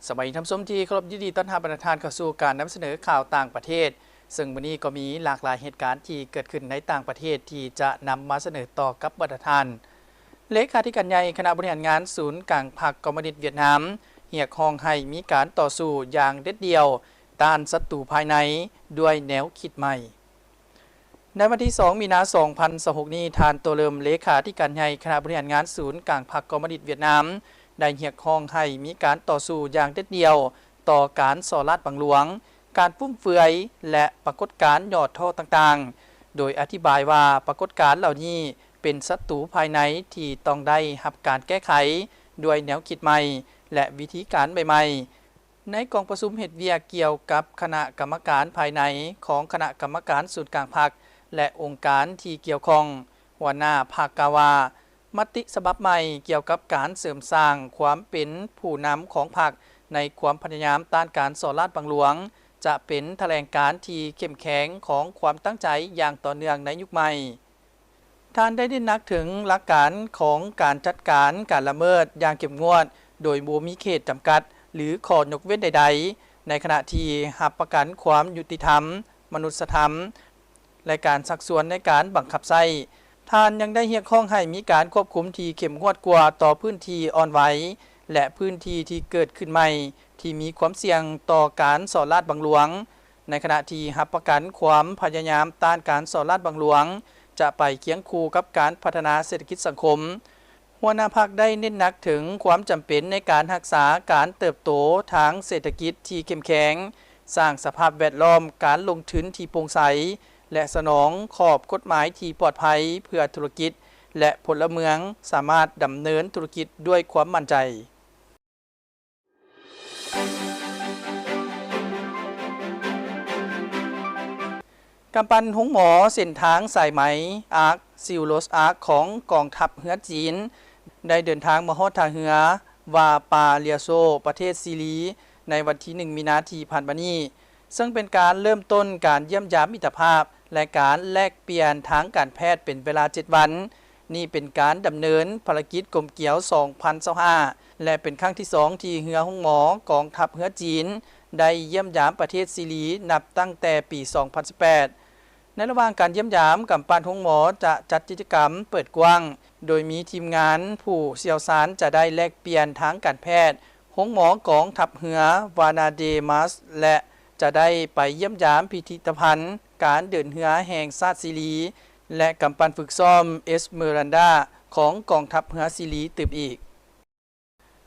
ສະບາຍດີທ່ານຜູ້ຊົມທີ່ເຄົາລົບ, ຍິນດີຕ້ອນຮັບບັນດາທ່ານເຂົ້າສູ່ການນຳສະເໜີຂ່າວຕ່າງປະເທດ, ເຊິ່ງມື້ນີ້ກໍມີຫຼາກຫຼາຍເຫດການທີ່ເກີດຂຶ້ນໃນຕ່າງປະເທດທີ່ຈະນຳມາສະເໜີຕໍ່ກັບບັນດາທ່ານ. ເລຂາທິການໃຫຍ່ຄະນະບໍລິຫານງານສູນກາງພັກຄອມມູນິດຫວຽດນາມ ຮຽກຮ້ອງໃຫ້ມີການຕໍ່ສູ້ຢ່າງເດັດດ່ຽວຕ້ານສັດຕູພາຍໃນດ້ວຍແນວຄິດໃໝ່. ໃນວັນທີສອງ ມີນາ ສອງພັນຊາວຫົກນີ້, ທ່ານ ໂຕເລີມ ເລຂາທິການໃຫຍ່ຄະນະບໍລິຫານງານສູນກາງພັກຄອມມູນິດຫວຽດນາມ ໄດ້ຮຽກຮ້ອງໃຫ້ມີການຕໍ່ສູ້ຢ່າງເດັດດ່ຽວຕໍ່ການສໍ້ລາດບັງຫຼວງ, ການຟຸມເຟືອຍ ແລະ ປາກົດການຫຍໍ້ທໍ້ຕ່າງໆ, ໂດຍອະທິບາຍວ່າປາກົດການເຫຼົ່ານີ້ເປັນສັດຕູພາຍໃນທີ່ຕ້ອງໄດ້ຮັບການແກ້ໄຂດ້ວຍແນວຄິດໃໝ່ ແລະ ວິທີການໃໝ່ໆ. ໃນກອງປະຊຸມເຮັດວຽກກ່ຽວກັບຄະນະກຳມະການພາຍໃນຂອງຄະນະກຳມະການສູນກາງພັກ ແລະ ອົງການທີ່ກ່ຽວຂ້ອງ, ຫົວໜ້າພັກກ່າວວ່າ ມະຕິສະບັບໃໝ່ກ່ຽວກັບການເສີມສ້າງຄວາມເປັນຜູ້ນຳຂອງພັກໃນຄວາມພະຍາຍາມຕ້ານການສໍ້ລາດບັງຫຼວງ ຈະເປັນຖະແຫຼງການທີ່ເຂັ້ມແຂງຂອງຄວາມຕັ້ງໃຈຢ່າງຕໍ່ເນື່ອງໃນຍຸກໃໝ່. ທ່ານໄດ້ເນັ້ນໜັກເຖິງຫຼັກການຂອງການຈັດການການລະເມີດຢ່າງເຂັ້ມງວດ ໂດຍບໍ່ມີເຂດຈຳກັດ ຫຼື ຂໍ້ຍົກເວັ້ນໃດໆ, ໃນຂະນະທີ່ຮັບປະກັນຄວາມຍຸຕິທຳ, ມະນຸດສະທຳ ແລະ ການຊັກຊວນໃນການບັງຄັບໃຊ້. ທ່ານຍັງໄດ້ຮຽກຮ້ອງໃຫ້ມີການຄວບຄຸມທີ່ເຂັ້ມງວດກວ່າຕໍ່ພື້ນທີ່ອ່ອນໄຫວ ແລະ ພື້ນທີ່ທີ່ເກີດຂຶ້ນໃໝ່ທີ່ມີຄວາມສ່ຽງຕໍ່ການສໍ້ລາດບັງຫຼວງ, ໃນຂະນະທີ່ຮັບປະກັນຄວາມພະຍາຍາມຕ້ານການສໍ້ລາດບັງຫຼວງ ຈະໄປຄຽງຄູ່ກັບການພັດທະນາເສດຖະກິດສັງຄົມ. ຫົວໜ້າພັກໄດ້ເນັ້ນໜັກເຖິງຄວາມຈຳເປັນໃນການຮັກສາການເຕີບໂຕທາງເສດຖະກິດທີ່ເຂັ້ມແຂງ, ສ້າງສະພາບແວດລ້ອມການລົງທຶນທີ່ໂປ່ງໃສ ແລະ ສະໜອງຂອບກົດໝາຍທີ່ປອດໄພເພື່ອທຸລະກິດ ແລະ ພົນລະເມືອງສາມາດດຳເນີນທຸລະກິດດ້ວຍຄວາມໝັ້ນໃຈ. ກຳປັ່ນໂຮງໝໍເສັ້ນທາງສາຍໄໝ Arc Silk Road Arc ຂອງກອງທັບເຮືອຈີນ ໄດ້ເດີນທາງມາຮອດທ່າເຮືອວາປາເລຍໂຊ ປະເທດຊີລີ ໃນວັນທີໜຶ່ງ ມີນາທີ່ຜ່ານມານີ້, ເຊິ່ງເປັນການເລີ່ມຕົ້ນການຢ້ຽມຢາມມິດຕະພາບ ແລະ ການແລກປ່ຽນທາງການແພດເປັນເວລາເຈັດວັນ. ນີ້ເປັນການດຳເນີນພາລະກິດກົມກຽວສອງພັນຊາວຫ້າ ແລະ ເປັນຄັ້ງທີສອງທີ່ເຮືອໂຮງໝໍກອງທັບເຮືອຈີນ ໄດ້ຢ້ຽມຢາມປະເທດຊີລີ ນັບຕັ້ງແຕ່ປີສອງພັນສິບແປດ. ໃນລະຫວ່າງການຢ້ຽມຢາມ, ກຳປັ່ນໂຮງໝໍຈະຈັດກິດຈະກຳເປີດກວ້າງ, ໂດຍມີທີມງານຜູ້ຊ່ຽວຊານຈະໄດ້ແລກປ່ຽນທາງການແພດ, ໂຮງໝໍກອງທັບເຮືອວານາເດມາສ ແລະ ຈະໄດ້ໄປຢ້ຽມຢາມພິພິທະພັນການເດີນເຮືອແຫ່ງຊາດຊີລີ ແລະ ກຳປັ່ນຝຶກຊ້ອມເອສເມີຣັນດາຂອງກອງທັບເຮືອຊີລີຕື່ມອີກ.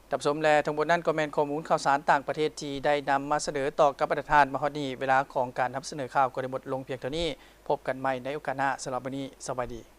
ທ່ານຜູ້ຊົມ ແລະ ທັງໝົດນັ້ນກໍແມ່ນຂໍ້ມູນຂ່າວສານຕ່າງປະເທດທີ່ໄດ້ນຳມາສະເໜີຕໍ່ກັບບັນດາທ່ານມາຮອດນີ້. ເວລາຂອງການນຳສະເໜີຂ່າວກໍໄດ້ໝົດລົງພຽງເທົ່ານີ້. ພົບກັນໃໝ່ໃນໂອກາດໜ້າ. ສຳລັບມື້ນີ້, ສະບາຍດີ.